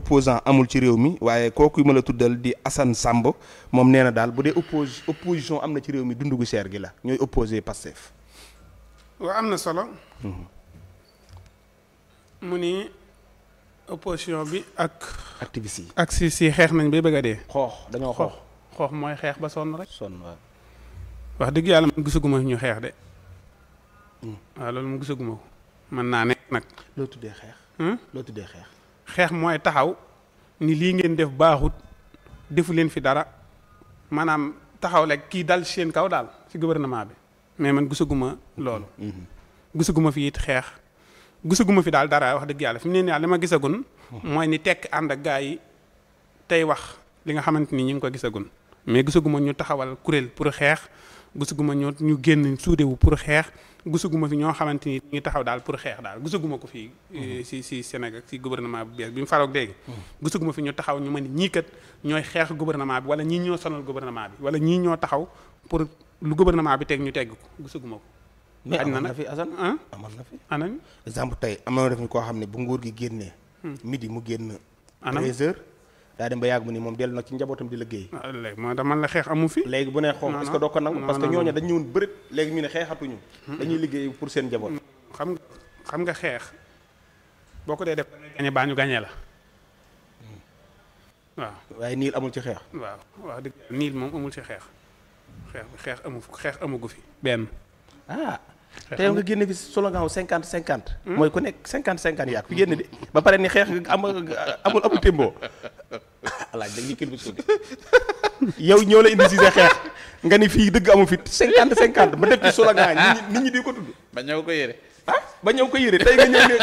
opposant amul ci réew mi waaye kooku ma la tuddal di Assane Samb moom nee na daal bu dee opposition am na ci réew mi dundu gu cher gi la ñooy opposé Pastef. waaw am na solo. mu ni opposition bi ak. activiste yi ak si xeex nañ bay bëgg a dee. dañoo xoox. xoox mooy xeex ba sonn rek. sonn waaw. wax dëgg yàlla man gisaguma ñu xeex de. waaw loolu mu gisaguma ko. mën naa ne nag. loo tuddee xeex. loo tuddee xeex. xeex mooy taxaw ni lii ngeen def baaxut defu leen fi dara maanaam taxaw rek kii dal seen kaw daal ci gouvernement bi mais man gisaguma loolu. gisaguma fi it xeex. gisaguma fi daal dara wax dëgg yàlla fi mu ne nii li ma gisagun. mooy ni tekk ànd ak gaa yi tey wax li nga xamante ni ñu ngi ko gisagun mais gisaguma ñu taxawal kuréel pour xeex gisaguma ñu génn suudewu pour xeex. gisaguma fi ñoo xamante ni ñu ngi taxaw daal pour xeex daal gisaguma ko fii si Sénégal si gouvernement bu bees bi mu faroog léegi gisaguma fi ñu taxaw ñu mën ñii kat ñooy xeex gouvernement bi wala ñii ñoo sonal gouvernement bi wala ñii ñoo taxaw pour lu gouvernement bi teg ñu tegg ko gisaguma ko. mais amoon na fi Assane amoon na fi. anañ exemple tey am na def ni koo xam ne bu nguur gi génnee. midi mu génn. 13h daa dem ba yàgg mu ni moom dellu nag ci njabootam di liggéey. léegi moo tax man la xeex amu fi. léegi bu nee xoox est-ce que doo ko nangu parce que ñooñu dañu ñëwoon bërit léegi ñu ne xeexatuñu. dañuy liggéey pour seen njaboot. xam nga xeex boo ko dee def gañe baa ñu gañee la waaw. waaye niil amul ci xeex. waaw wax dëgg niil moom amul ci xeex xeex amu fi benn. te yow nga génne fi slogan 50-50. mooy ku nekk 50-50 yaa ko génne de ba pare ni xeex amul témboo alaaj dag ñu kil bi tuddi yow ñoo la indi si sa xeex nga ni fii dëgg amu fi 50-50 ba def ci slogan nit ñi di ko tudd ba ñëw ko yére ba ñëw ko yére tey nga ñëw ne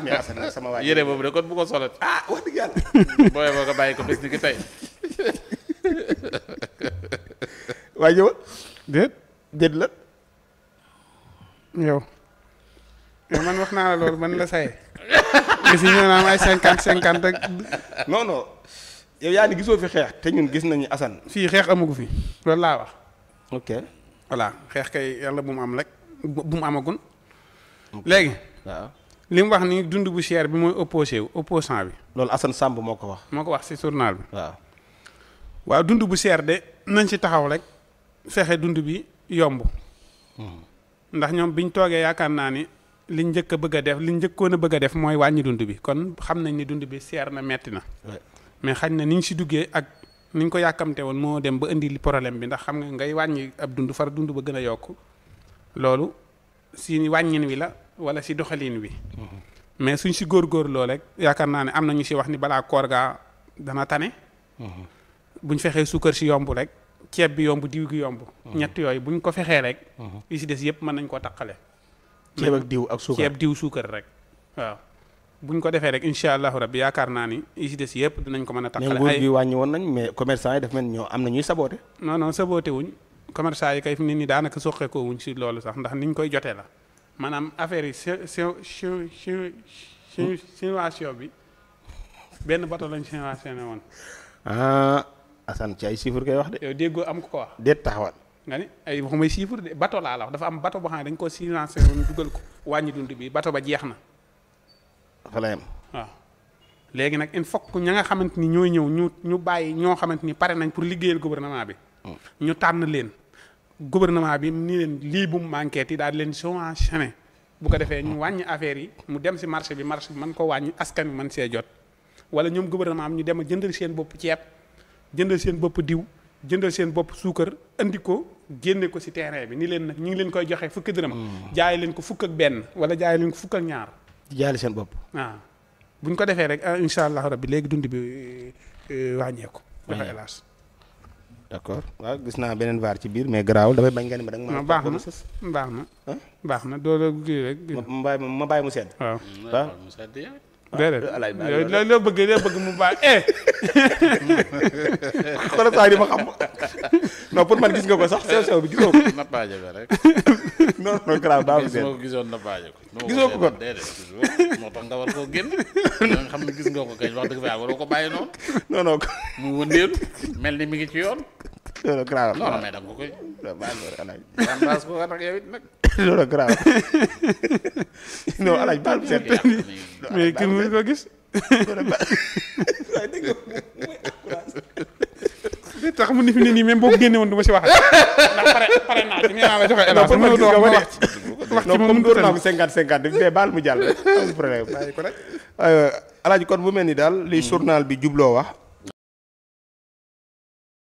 mais Assane sama waay yére boobu de kon bu ko solat wax dëgg yàlla booy boo ko bàyyi ko bés ni ki tey waaye yow déet la yow man wax naa la loolu man la saye gis ñu naan ay 50-50 rek. non yow yaa ni gisoo fi xeex te ñun gis nañu Assane. fii xeex amugu fi loolu laa wax. ok voilà xeex kay yàlla bu mu am rek bu mu amagun. léegi. waaw li mu wax ni dund bu cher bi mooy opposant bi. loolu Assane Samb moo ko wax. moo ko wax ci journal bi. waaw dund bu cher de nañ ci taxaw rek fexe dund bi yomb. ndax ñoom biñ toogee yaakaar naa ni liñ njëkkoon a bëgg a def mooy wàññi dund bi kon xam nañ ni dund bi seer na metti na. mais xañ na niñ si duggee ak niñ ko yàkkamte woon moo dem ba indi problème bi ndax xam nga ngay wàññi ab dund far dund ba gën a yokk loolu si wàññin wi la wala si doxalin wi. mais suñ si góorgóorloo rek yaakaar naa ne am na ñu si wax ni balaa koor gaa dana tane. buñ fexee suukar si yomb rek. ceeb bi yomb diw gi yomb. ñett yooyu buñ ko fexee rek. li si des yëpp mën nañ koo taqale. ceeb ak diw ak suukar ceeb diw suukar rek waaw. buñ ko defee rek incha allahu rabbi yaakaar naa ni li si des yëpp dinañ ko mën a taqale. nguur gi wàññi woon nañ mais commerçant yi daf mel ñoo am na ñuy saboote. non saboote wuñ commerçant yi kay fi nit ñi daanaka soqeekoo wuñ si loolu sax ndax niñ koy jotee la maanaam affaire yi situation bi benn bato lañ situationné woon. Assane ci ay chiffres koy wax de. yow déggoo am ko wax. déet taxawal. nga ni ay waxumay chiffre de bato laa la wax dafa am bato boo xam ne dañ ko financé woon dugal ko wàññi dund bi bato ba jeex na. fa la yem. waaw léegi nag il faut que ña nga xamante ni ñooy ñëw ñu bàyyi ñoo xamante ni pare nañ pour liggéeyal gouvernement bi. ñu tànn leen. gouvernement bi ni leen lii bu mu manqué ti daal di leen subventionné bu ko defee ñu wàññi affaire yi mu dem si marché bi mën ko wàññi askan wi mën see jot wala ñoom gouvernement am ñu dem a jëndal seen bopp ceeb. jëndal seen bopp diw jëndal seen bopp suukar andi ko génne ko ci terrain bi ni leen nag ñu ngi leen koy joxe fukki dërëm. jaay leen ko fukk ak benn wala jaay leen ko fukk ak ñaar. jaay seen bopp. waaw buñ ko defee rek incha allah rabbi léegi dund bi wàññeeku. dafa hélas. d'accord waaw gis naa beneen vaar ci biir mais garaawul damay bañ nga ni ma danga ma. baax na doo la kii rek. ma bàyyi mu sedd. waaw mu sedd déedéet loo bëgg mu baax xoolal saa yi ma xam non pour man gis nga ko sax sew bi gisoo ko. nappaaje ba rek. non garaaw daa am seen. gisoo ko gisoon nappaaje ko. gisoo ko kon déedéet moo tax nga war koo génn. nga xam ne gis nga ko kañ wax dëgg fa yàlla waroo ko bàyyi noonu. non. mu wëndeelu mel ni mi ngi ci yoon. loolu garaaw non mais da nga ko koy. baal ko nag yow it nag. loolu garaaw non alaaj baal bu seet. mais kii mu ko gis. waaye dégg nga muy encourage. li tax mu ni fi ne nii même boo ko génne woon du ma si wax ndax pare naa ci nee naa la joxe non pour ma gis nga ma wax wax ci moom dóor naa ko 50-50 mais baal mu jàll amul problème bàyyi ko rek. Alaaji kon bu mel ni daal li journal bi jubloo wax